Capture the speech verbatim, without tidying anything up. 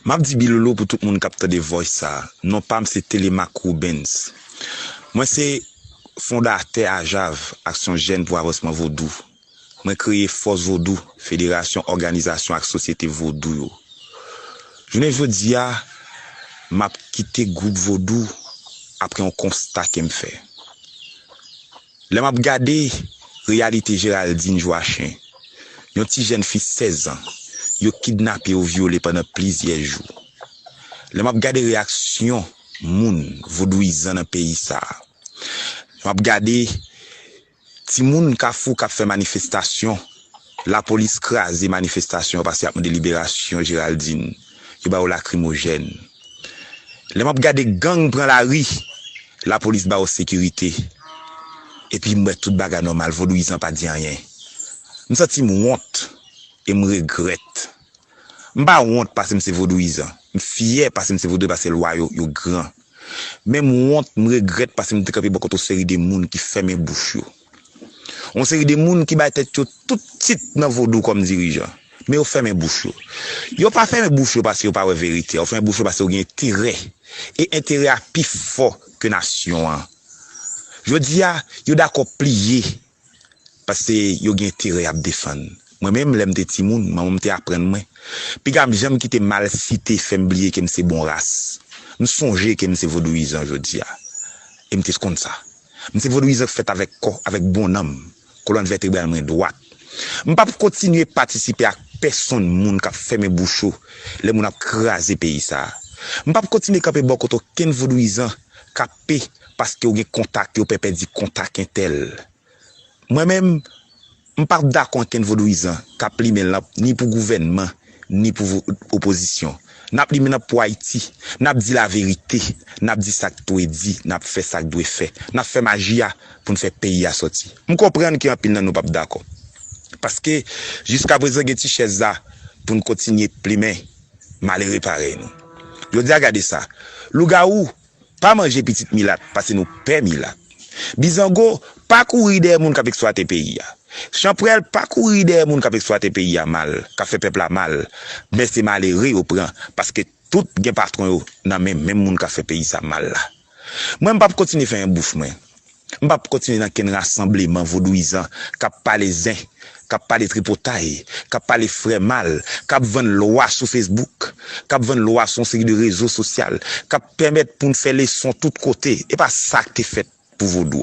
M ap di Bilolo pou tout moun k ap tande voice sa a. Non pa m se Telemaque Rubens. Mwen se fondatè AJAV, Aksyon Jèn pou Avansman Vodou. Mwen kreye Fòs Vodou, Federasyon Òganizasyon ak Sosyete Vodou yo. Jounen jodi a, m ap kite gwoup Vodou apre yon konsta ke m fè. Lè m ap gade reyalite Géraldine Joachim, yon ti jèn fi sèz an, yo kidnape, yo vyole pandan plizyè jou. Lè m ap gade reyaksyon moun vodouyizan nan peyi sa a, lè m ap gade timoun Kafou k ap fè manifestasyon, lapolis kraze manifestasyon paske y ap mande liberasyon Géraldine, yo ba yo lakrimojèn. Lè m ap gade gang pran lari, lapolis ba yo sekirite. Epi m wè tout bagay nòmal, vodouyizan pa di anyen. M santi m wont e m regrèt. M pa wont paske m se vodouyizan. M fyè paske m se vodouyizan paske lwa yo, yo gran. Men m wont, m regrèt paske m te kanpe bò kote yon seri de moun ki fèmen bouch yo. Yon seri de moun ki bay tèt yo tout tit nan vodou kòm dirijan. Men yo fèmen bouch yo. Yo pa fèmen bouch yo paske yo pa wè verite a. Yo fèmen bouch yo paske yo gen enterè. E enterè a pi fò ke nasyon an. Jodi a, yo dakò pliye paske yo gen enterè y ap defann. Mwen menm, lè m te timoun, manman m te aprann mwen, piga m janm kite malsite fè m bliye ke m se bon ras. M sonje ke m se vodouyizan jodi a. E m te konn sa. M se vodouyizan k fèt avèk kò, avèk bon nanm. Kolòn vètebral mwen dwat. M p ap kontinye patisipe ak pèsonn moun k ap fèmen bouch yo lè moun ap kraze peyi sa a. M p ap kontinye kanpe bò kote okenn vodouyizan k ap pe paske yo gen kontak, yo pè pèdi kontak entèl. Mwen menm, m p ap dakò ankenn vodouyizan k ap limen lanp ni pou gouvènman, ni pou vo- opozisyon. N ap limen lanp pou Ayiti. N ap di laverite. N ap di sa k dwe di. N ap fè sa k dwe fè. N ap fè maji a pou n fè peyi a sòti. M konprann ke anpil nan nou p ap dakò. Paske, jiskaprezan, gen ti chèz la pou n kontinye plimen malere parèy nou. Jodi a, gade sa. Lougawou pa manje pitit milat paske nou pè milat. Bizango pa kouri dèyè moun k ap eksplwate peyi a. Chanpwèl pa kouri dèyè moun k ap eksplwate peyi a mal, k ap fè pèp la mal. Men se malere yo pran, paske tout gen patwon yo nan men menm moun k ap fè peyi sa mal la. Mwen, m p ap kontinye fè yon bouch mwen. M p ap kontinye nan kenn rasanbleman vodouyizan k ap pale zen, k ap pale tripotay, k ap pale frè mal, k ap vann lwa sou Facebook, k ap vann lwa sou yon seri de rezo sosyal, k ap pèmèt pou n fè leson tout kote. E pa sa k te fèt pou vodou a.